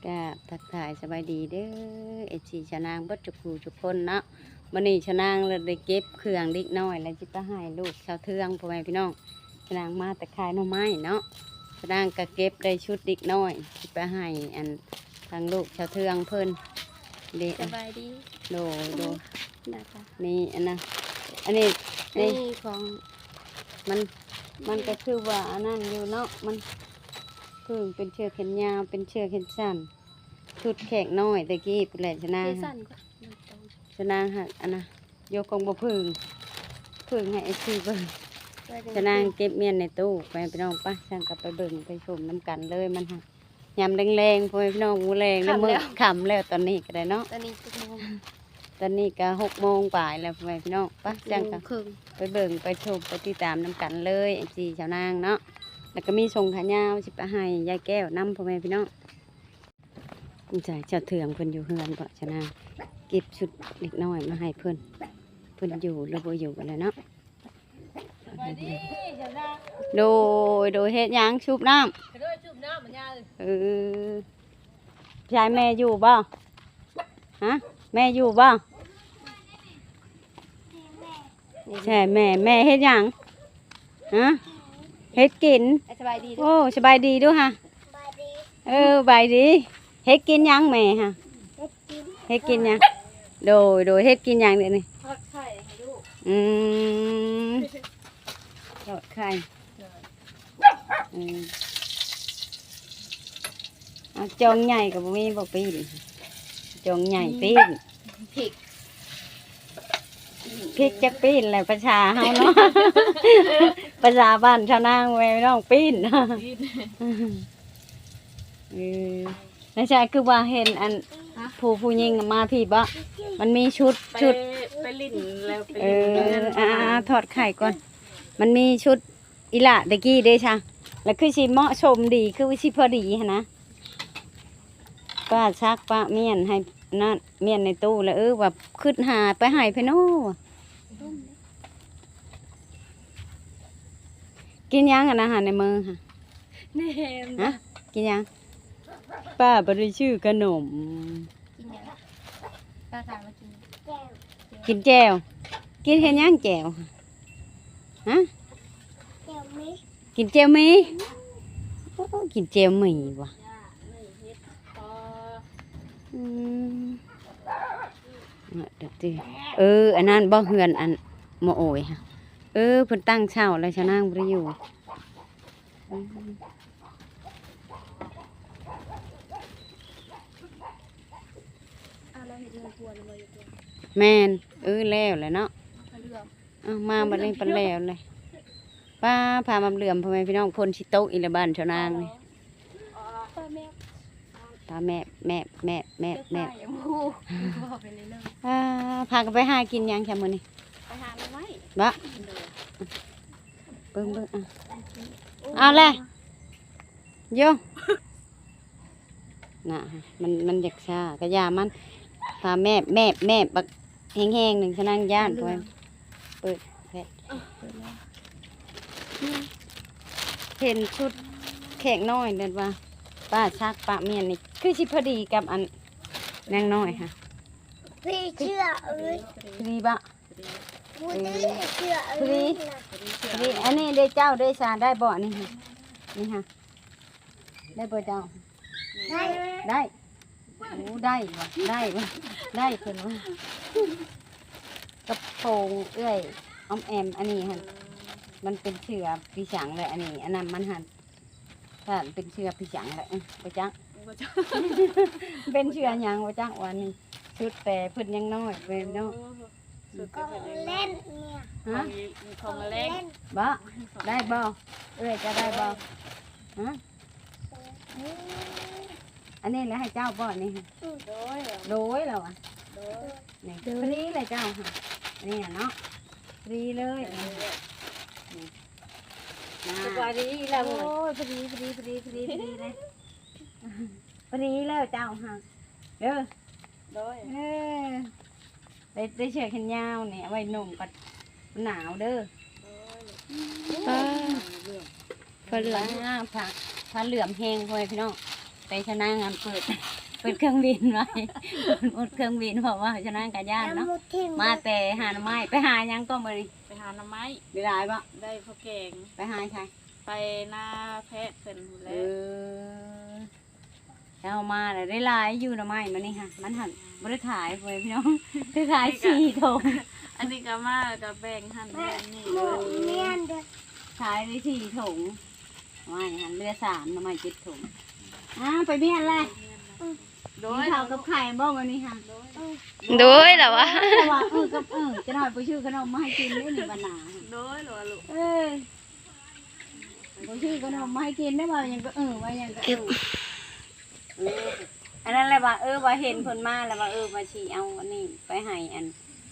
ກາບທັກທາຍສະບາຍດີເດີ ເອັຟຊີ ຊາວນາງເບິດທຸກຜູ້ທຸກຄົນເນາະ. ມື້ນີ້ຊາວນາງເລີຍໄດ້ເກັບເຄື່ອງເດັກນ້ອຍ ແລ້ວຊິໄປໃຫ້ລູກຊາວເທືອງ ພໍ່ແມ່ພີ່ນ້ອງ. ຊາວນາງມາແຕ່ຂາຍໜໍ່ໄມ້ເນາະ ຊາວນາງກໍເກັບໄດ້ຊຸດເດັກນ້ອຍ ຊິໄປໃຫ້ອັນທາງລູກຊາວເທືອງເພິ່ນເດ້. ສະບາຍດີ. ໂດຍ ໂດຍ ນີ້ອັນນະ ອັນນີ້ ນີ້ ນີ້ຂອງ ມັນ ມັນກໍຄືວ່າອັນນັ້ນຢູ່ເນາະ ມັນເພິ່ງເປັນເຊືອກແຂນຍາວ ເປັນເຊືອກແຂນສັ້ນ ຊຸດແຂກນ້ອຍແຕ່ກີ້ພຸ້ນແຫຼະ. ຊະນາງ ເຄສັ້ນກວ່າ ຊະນາງຫາກອັນນະ ໂຍກຂອງບໍ່ເພິ່ງ ເພິ່ງໃຫ້ເອັຟຊີເບິ່ງ. ຊະນາງເກັບມ້ຽນໃນຕູ້ ໄປພີ່ນ້ອງ. ປະ ຊັ້ນກໍໄປເບິ່ງໄປຊົມນຳກັນເລີຍ. ມັນຫາກ ຍາມແລງໆ ພໍ່ແມ່ພີ່ນ້ອງ ມື້ແລງ ຄ່ຳແລ້ວ ມື້ຄ່ຳແລ້ວ ຕອນນີ້ກໍໄດ້ເນາະ ຕອນນີ້ຈັກໂມງ? ຕອນນີ້ກໍຫົກໂມງປາຍແລ້ວ ພໍ່ແມ່ພີ່ນ້ອງ. ປະ ຈັ່ງກໍ ຫົກໂມງເຄິ່ງ ໄປເບິ່ງໄປຊົມໄປຕິດຕາມນຳກັນເລີຍ ເອັຟຊີ ຊາວນາງເນາະ. ແລ້ວກໍມີສົ່ງຂາຍາວຊິໄປໃຫ້ຍາຍແກ້ວນຳ ພໍ່ແມ່ພີ່ນ້ອງ. ໃສ ຊາວເທືອງເພິ່ນຢູ່ເຮືອນບໍ່? ຊາວນາງເກັບຊຸດເດັກນ້ອຍມາໃຫ້ເພິ່ນ ເພິ່ນຢູ່ຫຼືບໍ່ຢູ່ແລ້ວເນາະ. ໂດຍ ໂດຍ ເຮັດຫຍັງ? ສູບນ້ຳ ເອີ ໃຊ່ແມ່ຢູ່ບໍ່? ຮະ ແມ່ຢູ່ບໍ່? ໃຊ່ແມ່ ແມ່ເຮັດຫຍັງ? ຮະ ເຮັດກິນ. ສະບາຍດີ ໂອ້ ສະບາຍດີດູຫະ. ເອີ ສະບາຍດີ. ເຮັດກິນຫຍັງແມ່ຫະ? ເຮັດກິນ ເຮັດກິນຫຍັງ? ໂດຍ ໂດຍ ເຮັດກິນຫຍັງດຽວນີ້? ທອດໄຂ່ໃຫ້ລູກ. ອືມ ທອດໄຂ່. ເອີ ອາ ຈອງໃຫຍ່ກໍບໍ່ມີບໍ່ປີ້ນ ຈອງໃຫຍ່ປີ້ນ ພິກ ພິກຈັກປີ້ນແຫຼະ ພາສາເຮົາເນາະ ພາສາບ້ານຊາວນາງແມ່ນ້ອງປີ້ນ. ເອີ ໃນຊາຍຄືວ່າເຫັນອັນ ຮະ ຜູ້ ຜູ້ຍິງນະມາພີ້ບໍ? ມັນມີຊຸດ ໄປ ຊຸດ ໄປຫຼິ້ນແລ້ວໄປ ເອີ ຫຼິ້ນກັນ ອາ ທອດໄຂ່ກ່ອນ. ມັນມີຊຸດອີ່ຫຼ້າແຕ່ກີ້ເດ້ຊະ ແລ້ວຄືຊິເໝາະສົມດີ ຄືຊິພໍດີຫັ້ນນະ. ປ້າຊັກປ້າມ້ຽນໃຫ້ນັ້ນ ມ້ຽນໃນຕູ້ ແລ້ວ ເອີ ວ່າຄິດຫາໄປໃຫ້ໃຜນໍ. ກິນຫຍັງອັນອາຫານໃນມື້ຫະ? ແໜມ ຮະ ກິນຫຍັງ? ປ້າບໍ່ໄດ້ຊື້ຂະໜົມ. ກິນຫຍັງ? ປ້າຖາມວ່າກິນ ກິນແຈ່ວ. ກິນເຮັດຫຍັງແຈ່ວ? ຮະ? ແຈ່ວໝີ່. ກິນແຈ່ວໝີ່? ໂອ້ ກິນແຈ່ວໝີ່ຫວາ? ອືມ ເອີ ອັນນັ້ນບໍ່ ເຮືອນອັນໝໍໂອຍຫະ? ເອີ ເພິ່ນຕັ້ງເຊົ່າແລ້ວ ຊາວນາງບໍ່ໄດ້ຢູ່. ອືມ ແມ່ນ ເອີ ແລ້ວແຫຼະເນາະ. ເອົາ ມາບັດນີ້ປານແລ້ວເລີຍ. ປ້າ ພາມາເຫຼືອມ ພໍ່ແມ່ພີ່ນ້ອງ ຝົນຊິຕົກອີກແລ້ວ ບ້ານຊາວນາງນີ້. ປາແມບ ແມບ ແມບ ແມບ ແມບ. ອາ ພາກັນໄປຫາກິນຫຍັງຊະມື້ນີ້? ໄປຫາໜໍ່ໄມ້. ບໍ່? ໂດຍ. ເບິ່ງ ເບິ່ງ ອາ ເອົາແຫຼະ ໂຍ ນະ ມັນ ມັນຢາກຊ້າ ກະຢ່າມັນ. ພາແມບ ແມບ ແມບ ບັກແຮງໆ ໜຶ່ງ ຊະນາງຢ້ານ. ເປີດ ເປີດແພະ ເປີດແລ້ວ. ເຫັນຊຸດແຂກນ້ອຍນັ້ນວ່າ ປ້າຊັກປ້າມ້ຽນນີ້ ຄືຊິພໍດີກັບອັນນາງນ້ອຍຫະ. ພີ່ເຊື່ອເອີຍ ພໍດີບໍ່? ບໍ່ໄດ້ເຊື່ອເອີຍ ພໍດີ ນະ ພໍດີ. ອັນນີ້ເດ້ ເຈົ້າເດ້ຊາ ໄດ້ບໍ່? ອັນນີ້ຫະ ນີ້ຫະ ໄດ້ບໍ່ເຈົ້າ? ໄດ້ ໄດ້. ໂອ້ ໄດ້ຫວາ ໄດ້ຫວາ ໄດ້ເພິ່ນວ່າ. ກະໂປງເອື້ອຍອອມແອມ ອັນນີ້ຫັ້ນ ມັນເປັນເສື້ອພິສັງແຫຼະ ອັນນີ້ ອັນນັ້ນມັນຫັ້ນ ຖ້າເປັນເສື້ອພິສັງແຫຼະ ບໍ່ຈັກ ບໍ່ຈັກ ເປັນເສື້ອຫຍັງບໍ່ຈັກ. ວ່ານີ້ ຊຸດແຕ່ເພິ່ນຍັງນ້ອຍເວີຍເນາະ. ຂອງເຫຼັ້ນເນຍ ຮະ ຂອງເຫຼັ້ນ ບໍ່ ໄດ້ບໍ່? ເອື້ອຍຈະໄດ້ບໍ່? ຮະ ອັນນີ້ລະໃຫ້ເຈົ້າບໍ່ນີ້? ໂດຍ ໂດຍລະວະ ໂດຍ. ນີ້ ໂດຍ ພໍດີເລີຍເຈົ້າຫະ ນີ້ເນາະ ພໍດີເລີຍ. ນີ້ ສະບາຍດີລະ. ໂອ້ຍ ພໍດີ ພໍດີ ພໍດີ ພໍດີ ພໍດີເລີຍ ພໍດີເລີຍເຈົ້າຫະ ເດີ. ໂດຍ ເອີ ໄດ້ ໄດ້ເສື້ອແຂນຍາວນີ້ ເອົາໄວ້ນຸ່ງກັນ ໜາວເດີ. ໂດຍ ປ້າ ຜ້າເຫຼືອມ ຜ້າ ຜ້າເຫຼືອມແຮງ ພໍ່ແມ່ພີ່ນ້ອງ ແຕ ຊະນາງອັນເປີດ ເປີດເຄື່ອງບິນໄວ້ ເປີດເຄື່ອງບິນ ເພາະວ່າຊະນາງກະຢ້ານເນາະ ມາແຕ່ຫາໜໍ່ໄມ້. ໄປຫາຫຍັງກໍມື້ນີ້? ໄປຫາໜໍ່ໄມ້. ໄດ້ຫຼາຍບໍ່? ໄດ້ພໍແກງ. ໄປຫາໃສ? ໄປນາແພດເພິ່ນພຸ້ນແຫຼະ. ເອີ ເຈົ້າມາແລ້ວໄດ້ຫຼາຍຢູ່ໜໍ່ໄມ້ມື້ນີ້ຫະ ມັນຫັ້ນບໍ່ໄດ້ຂາຍ ພໍ່ແມ່ພີ່ນ້ອງ ໄດ້ຂາຍສີ່ຖົງ. ອັນນີ້ກໍມາແລ້ວກໍແບ່ງຫັ້ນແບ່ງນີ້ ຂາຍໄດ້ສີ່ຖົງ ໜໍ່ໄມ້ຫັ້ນເຫຼືອສາມ ໜໍ່ໄມ້ເຈັດຖົງ. ອ້າວ ໄປເມຍນແລ້ວ ໂດຍ ກິນເຂົ້າກັບໄຂ່ບໍ່ມື້ນີ້ຫະ? ໂດຍ ແລ້ວວ່າ ເອີ ກັບ ເອີ ຈະໜ້ອຍໄປຊື້ຂະໜົມມາໃຫ້ກິນເດ້ນີ້ບັດໜ້າ. ໂດຍ ແລ້ວວ່າລູກ ເອີ ບໍ່ຊື້ຂະໜົມມາໃຫ້ກິນໄດ້ ວ່າຫຍັງກໍເອີ ວ່າຫຍັງກໍເອີ. ເອີ ອັນນັ້ນແຫຼະວ່າ ເອີ ວ່າເຫັນເພິ່ນມາແລ້ວວ່າ ເອີ ວ່າຊິເອົາອັນນີ້ໄປໃຫ້ອັນ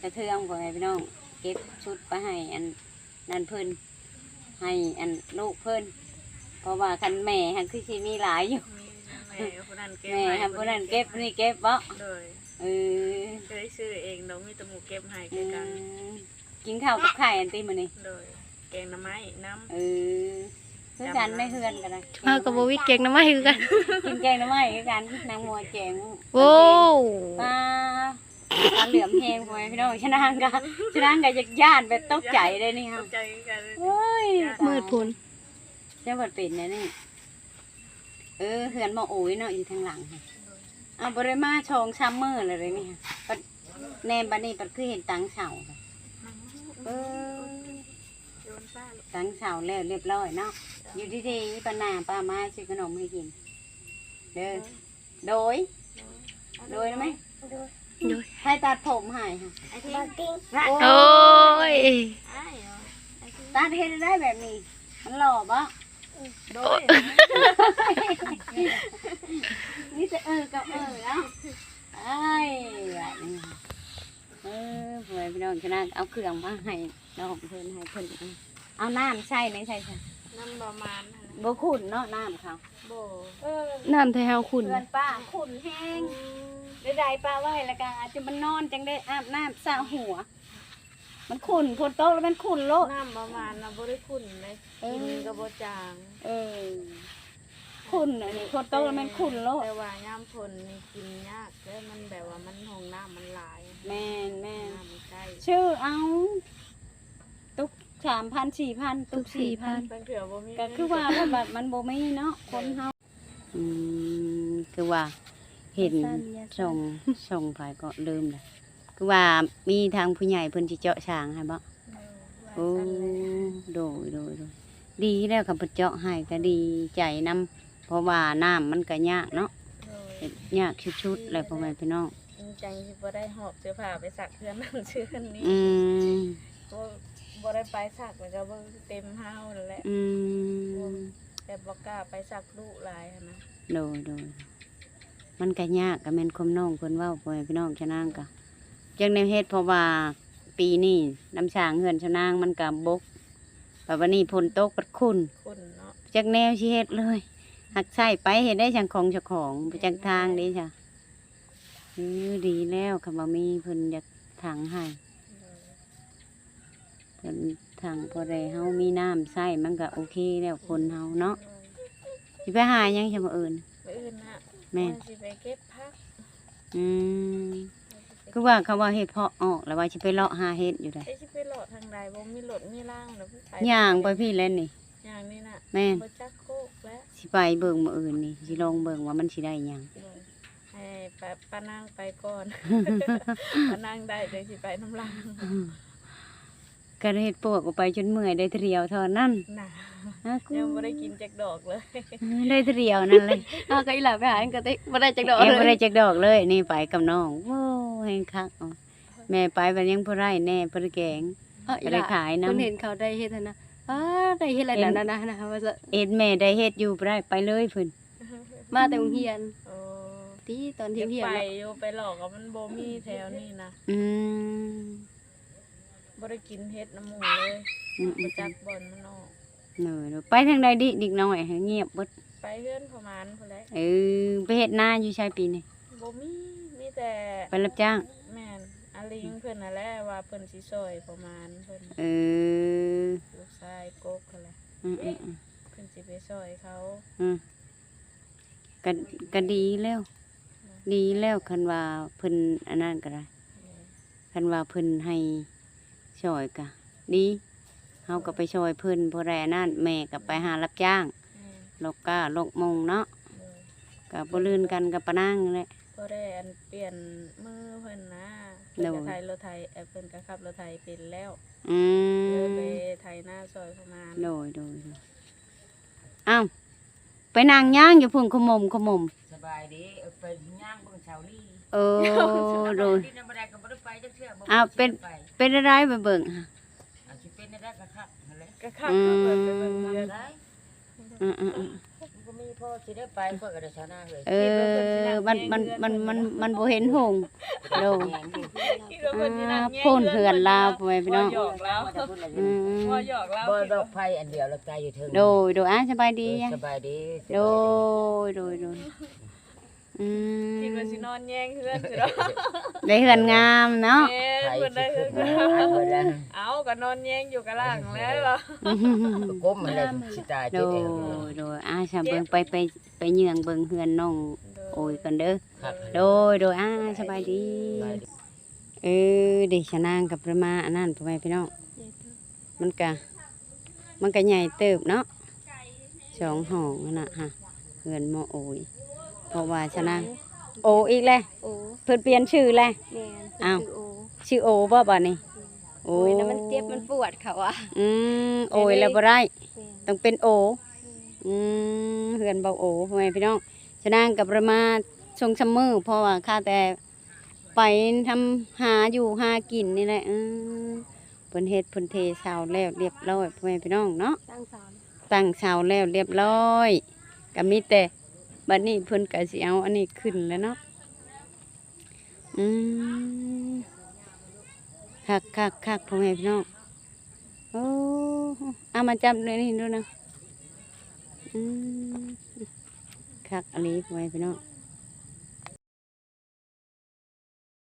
ຕາເທືອງ ພໍ່ແມ່ພີ່ນ້ອງ ເກັບຊຸດໄປໃຫ້ອັນນັ້ນເພິ່ນ ໃຫ້ອັນລູກເພິ່ນ ເພາະວ່າຄັນແມ່ຫັ້ນຄືຊິມີຫຼາຍຢູ່ ແມ່ຜູ້ນັ້ນເກັບ ແມ່ຫັ້ນຜູ້ນັ້ນເກັບ ຜູ້ນີ້ເກັບບໍ? ໂດຍ ເອີ ບໍ່ໄດ້ຊື້ເອງດອກ ມີແຕ່ໝູ່ເກັບໃຫ້ຄືກັນ. ອືມ ກິນເຂົ້າກັບໄຂ່ອັນຕິມື້ນີ້? ໂດຍ ແກງໜໍ່ໄມ້ນຳ. ເອີ ຄືກັນ ໃນເຮືອນກໍໄດ້ ເຮົາກໍບໍ່ມີແກງໜໍ່ໄມ້ຄືກັນ ກິນແກງໜໍ່ໄມ້ຄືກັນ ນາງມົວແກງ. ໂອ້ ປາ ຕາເຫຼືອມແຮງ ພໍ່ແມ່ພີ່ນ້ອງ ຊະນາງກໍ ຊະນາງກໍຢາກຢ້ານແບບຕົກໃຈເດ້ນີ້ ຕົກໃຈຄືກັນ. ໂອ້ຍ ຕາຍ ມືດພຸ້ນ ເຈົ້າບັດເປັນແນວນີ້. ເອີ ເຮືອນໝໍໂອຍເນາະ ຢູ່ທາງຫຼັງ. ເອົາ ບໍ່ໄດ້ມາສອງສາມມື້ແລ້ວເດ້ນີ້ ບັດແນມບັດນີ້ ບັດຄືເຫັນຕັງເສົາ. ເອີ ຕັງເສົາແລ້ວລຽບຮ້ອຍເນາະ ຢູ່ດີໆ ປາໜ້າປ້າມາຊື້ຂະໜົມໃຫ້ກິນເດີ. ໂດຍ ໂດຍ ໂດຍໄດ້ໄໝ? ໂດຍ ໂດຍ ໃຜຕັດຜົມໃຫ້ຫະ? ໂອ້ຍ ຕັດເຮັດໄດ້ແບບນີ້ ມັນຫຼໍ່ບໍ? ໂດຍ ມີແຕ່ເອີກັບເອີເນາະ. ອ້າຍ ບາດນີ້ ເອີ ພໍ່ແມ່ພີ່ນ້ອງ ຊະນາງເອົາເຄື່ອງມາໃຫ້ນ້ອງເພິ່ນ ໃຫ້ເພິ່ນ ເອົານ້ຳໃສ່ໃນໃສ່ຊະ ນ້ຳບໍ່ມານຫັ້ນນະ ບໍ່ຂຸ້ນເນາະ ນ້ຳເຂົາ ບໍ່ ເອີ ນ້ຳແຖວຂຸ້ນ ເພື່ອນປ້າຂຸ້ນແຮງ. ອືມ ໄດ້ໄດ້ປະໄວ້ ແລ້ວກະອາດຈະມັນນອນ ຈັ່ງໄດ້ອາບນ້ຳສະຫົວ ມັນຂຸ້ນ ຝົນຕົກແລ້ວມັນຂຸ້ນໂລດ. ນ້ຳປະມານນະ ບໍ່ໄດ້ຂຸ້ນເດ້ ເອີ ກິນກໍບໍ່ຈາງ. ເອີ ຂຸ້ນ ອັນນີ້ຝົນຕົກແລ້ວມັນຂຸ້ນໂລດ. ແຕ່ວ່າຍາມຝົນນີ້ກິນຍາກເດ້ ມັນແບບວ່າມັນ ຫ້ອງນ້ຳມັນຫຼາຍ. ແມ່ນໆ ນ້ຳມັນໃກ້ ຊື້ເອົາ ຕຸກສາມພັນ ສີ່ພັນ ຕຸກສີ່ພັນ ບາງເທື່ອບໍ່ມີ ກໍຄືວ່າແບບມັນບໍ່ມີເນາະ ຄົນເຮົາ. ອືມ ຄືວ່າເຫັນ ຢາສັ້ນ ຢາສັ່ນ ຊ່ອງ ຊ່ອງໃຜກໍລືມແລ້ວ ຄືວ່າມີທາງຜູ້ໃຫຍ່ເພິ່ນຊິເຈາະສາງໃຫ້ບໍ? ໂດຍ ໂອ້ ວ່າຊັ້ນແຫຼະ ໂດຍ ໂດຍ ໂດຍ ດີແລ້ວ ຄັນເພິ່ນເຈາະໃຫ້ກໍດີໃຈນຳ ເພາະວ່ານ້ຳມັນກໍຍາກເນາະ. ໂດຍ ຍາກສຸດໆແຫຼະ ພໍ່ແມ່ພີ່ນ້ອງ ຈັ່ງຊິບໍ່ໄດ້ຫອບເສື້ອຜ້າໄປຊັກເຮືອນນັ້ນເຮືອນນີ້. ອືມ ບໍ່ ບໍ່ໄດ້ໄປຊັກ ແລ້ວກໍເບິ່ງເຕັມເຮົານັ້ນແຫຼະ. ອືມ ແບບບໍ່ກ້າໄປຊັກດຸຫຼາຍຫັ້ນນະ. ໂດຍ ໂດຍ ມັນກະຍາກ ກະແມ່ນຄວາມນ້ອງເພິ່ນເວົ້າ ພໍ່ແມ່ພີ່ນ້ອງ ຊະນາງກະຈັກແນວເຮັດ ເພາະວ່າປີນີ້ນ້ຳສ້າງເຮືອນຊະນາງມັນກະບົກ ບັດ ບັດນີ້ຝົນຕົກບັດຂຸ້ນ ຂຸ້ນເນາະ ຈັກແນວຊິເຮັດເລີຍ ຫາກໃຊ້ໄປເຮັດໄດ້ສັງຂອງເຈົ້າຂອງ ບໍ່ຈັກທາງເດ້ຊະ. ເອີ ດີແລ້ວ ຄັນວ່າມີເພິ່ນຢາກຖັງໃຫ້ ໂດຍ ເພິ່ນຖັງພໍໄດ້ເຮົາມີນ້ຳໃຊ້ ມັນກະໂອເຄແລ້ວ ຄົນເຮົາເນາະ. ໂດຍ ຊິໄປຫາຫຍັງຊະມື້ອື່ນ? ມື້ອື່ນນະ ແມ່ນ ວ່າຊິໄປເກັບຜັກ. ອືມ ຄືວ່າເຂົາວ່າເຫັດເຜາະອອກ ແລ້ວວ່າຊິໄປເລາະຫາເຫັດຢູ່ໃດ໋. ຊິໄປເລາະທາງໃດ ບໍ່ມີລົດມີລາງດອກ ໄປ ຍ່າງໄປພີ້ແຫຼະນີ້. ຍ່າງນີ້ນະ ແມ່ນ ບໍ່ຈັກໂຄກແຫຼະ. ຊິໄປເບິ່ງມື້ອື່ນນີ້ ຊິລອງເບິ່ງວ່າມັນຊິໄດ້ຫຍັງ. ໂດຍ ໃຫ້ປາ ປານາງໄປກ່ອນ ປານາງໄດ້ຈັ່ງຊິໄປນຳຫຼັງ. ຄັນເຮັດປວກກໍໄປຈົນເມື່ອຍ ໄດ້ເທື່ອດຽວເທົ່ານັ້ນນະ. ຍັງບໍ່ໄດ້ກິນຈັກດອກເລີຍ ໄດ້ເທື່ອດຽວນັ້ນເລີຍ. ເຮົາກໍອີ່ຫຼ້າໄປຫາຫຍັງກໍໄດ້ ບໍ່ໄດ້ຈັກດອກເລີຍ ບໍ່ໄດ້ຈັກດອກເລີຍ. ນີ້ໄປກັບນ້ອງ ໂອ້ ແຮງຄັກ ແມ່ໄປບັດຍັງພໍໄດ້ແດ່ ພໍໄດ້ແກງ ເອີ ອີ່ຫຼ້າ ໄດ້ຂາຍນຳ. ເພິ່ນເຫັນເຂົາໄດ້ເຮັດຫັ້ນນະ ອ້າ ໄດ້ເຮັດຫຼາຍນັ້ນນະ ວ່າຊັ້ນ ເຫັນແມ່ໄດ້ເຮັດຢູ່ ບໍ່ໄດ້ໄປເລີຍເພິ່ນ ມາແຕ່ໂຮງຮຽນ. ໂອ້ ຕິຕອນທ່ຽງໆ ຢາກໄປຢູ່ ໄປເລາະກໍມັນບໍ່ມີແຖວນີ້ນະ. ອືມ ບໍ່ໄດ້ກິນເຫັດນຳໝູ່ເລີຍ. ອືມໆໆ ບໍ່ຈັກບ່ອນມັນອອກ. ໂດຍໆ ໄປທາງໃດດິ ເດັກນ້ອຍ ໃຫ້ງຽບເບິດ. ໄປເຮືອນພໍ່ມານພຸ້ນແຫຼະ. ເອີ ໄປເຮັດນາຢູ່ໃສປີນີ້? ບໍ່ມີ ມີແຕ່ໄປຮັບຈ້າງ. ແມ່ນ ອາລິງເພິ່ນຫັ້ນແຫຼະ ວ່າເພິ່ນຊິຊ່ອຍພໍ່ມານເພິ່ນ. ເອີ ລູກຊາຍກົກຫັ້ນແຫຼະ. ອືມໆໆ ເພິ່ນຊິໄປຊ່ອຍເຂົາ. ອືມ ກະ ກະດີແລ້ວ ດີແລ້ວ ຄັນວ່າເພິ່ນອັນນັ້ນກະໄດ້ ຄັນວ່າເພິ່ນໃຫ້ຊ່ອຍກະດີ ເຮົາກະໄປຊ່ອຍເພິ່ນ ພໍໄດ້ອັນນັ້ນ ແມ່ກະໄປຫາຮັບຈ້າງ ແມ່ນ ລອກກ້າລອກມົງເນາະ ໂດຍ ກະບໍ່ລື່ນກັນກັບປານາງແຫຼະ ພໍໄດ້ອັນປ່ຽນມືເພິ່ນນະ ເພິ່ນກະ ໂດຍ ໄຖລົດໄຖ ເອີ ເພິ່ນກະຂັບລົດໄຖເປັນແລ້ວ ອືມ ເລີຍໄປໄຖນາຊ່ອຍປະມານ ໂດຍ ໂດຍ ໂດຍ ອ້າວ ໄປນັ່ງຍ່າງຢູ່ພຸ້ນ ຂະໝົມຂະໝົມ ສະບາຍດີ ເອີ ໄປຍ່າງເບິ່ງສາວລີ ເອີ ໂດຍ ດິນນຳບໍ່ໄດ້ກະບໍ່ໄດ້ໄປຈັກເທື່ອ ບໍ່ ອ້າວ ເປັນ ໄປ ເປັນແນວໃດໄປເບິ່ງ ອາດຊິເປັນແນວໃດກະຄັກຫັ້ນແຫຼະ ກະຄັກ ອືມ ຄືເພິ່ນໄປເບິ່ງເຮືອນ ອືມໆໆ ມັນບໍ່ມີພໍຊິໄດ້ໄປ ຂ້ອຍກະໄດ້ຊະນາເອີຍ ເອີ ມັນ ມັນ ມັນ ມັນ ມັນບໍ່ເຫັນຫົງ ໂດຍ ຄິດວ່າເພິ່ນຊິນັ່ງແຍງ ອ່າ ເຮືອນ ພຸ້ນເຮືອນລາວ ພໍ່ແມ່ພີ່ນ້ອງ ເວົ້າຫຍອກລາວ ອືມ ເວົ້າຫຍອກລາວ ບໍ່ດອກໄຟອັນດຽວລະຕາຍຢູ່ເທິງ ໂດຍ ໂດຍ ອ່າ ສະບາຍດີ ເອີ ສະບາຍດີ ໂດຍ ໂດຍ ໂດຍ ອືມ ຄິດວ່າຊິນອນແຍງເຮືອນຊິເນາະ ໄດ້ເຮືອນງາມເນາະ ແມ່ນ ເພິ່ນໄດ້ເຮືອນງາມ ເອົາ ກະນອນແຍງຢູ່ກະຫຼັງແລ້ວ ກົ້ມຫັ້ນແຫຼະ ຊິຕາຍ ໂດຍ ໂດຍ ອ່າ ຊະເບິ່ງ ໄປ ໄປ ໄປເຍືອງເບິ່ງເຮືອນນ້ອງໂອຍກ່ອນເດີ ໂດຍ ໂດຍ ອ່າ ສະບາຍດີ ເອີ ເດ ຊະນາງກະໄປມາອັນນັ້ນ ພໍ່ແມ່ພີ່ນ້ອງ ມັນກະ ມັນກະໃຫຍ່ເຕີບເນາະ ສອງຫ້ອງຫັ້ນນະ ເຮືອນໝໍໂອຍ ເພາະວ່າຊະນາງ ໂອອີກແລ້ວ ໂອ ເພິ່ນປ່ຽນຊື່ແລ້ວ ແມ່ນ ອ້າວ ຊື່ໂອ ຊື່ໂອບໍ່ບາດນີ້ ໂອຍ ໂອຍ ແລ້ວມັນເຈັບມັນປວດເຂົາວ່າ ອືມ ໂອຍແລ້ວບໍ່ໄດ້ ແມ່ນ ຕ້ອງເປັນໂອ ແມ່ນ ອືມ ເຮືອນເບົາໂອ ພໍ່ແມ່ພີ່ນ້ອງ ຊະນາງກະບໍ່ໄດ້ມາສອງສາມມື້ ເພາະວ່າຂ້າແຕ່ ໄປນຳຫາຢູ່ຫາກິນນີ້ແຫຼະ ເອີ ເພິ່ນເຮັດເພິ່ນເທເສົາແລ້ວລຽບລ້ອຍ ພໍ່ແມ່ພີ່ນ້ອງເນາະ ຕັ້ງເສົາ ຕັ້ງເສົາແລ້ວລຽບລ້ອຍ ກະມີແຕ່ບາດນີ້ເພິ່ນກະຊິເອົາອັນນີ້ຂຶ້ນແລ້ວເນາະ ອືມ ຄັກໆໆ ພໍ່ແມ່ພີ່ນ້ອງ ໂອ້ ເອົາມາຈັບເລື່ອງນີ້ດູນະ ອືມ ຄັກອີ່ຫຼີ ພໍ່ແມ່ພີ່ນ້ອງ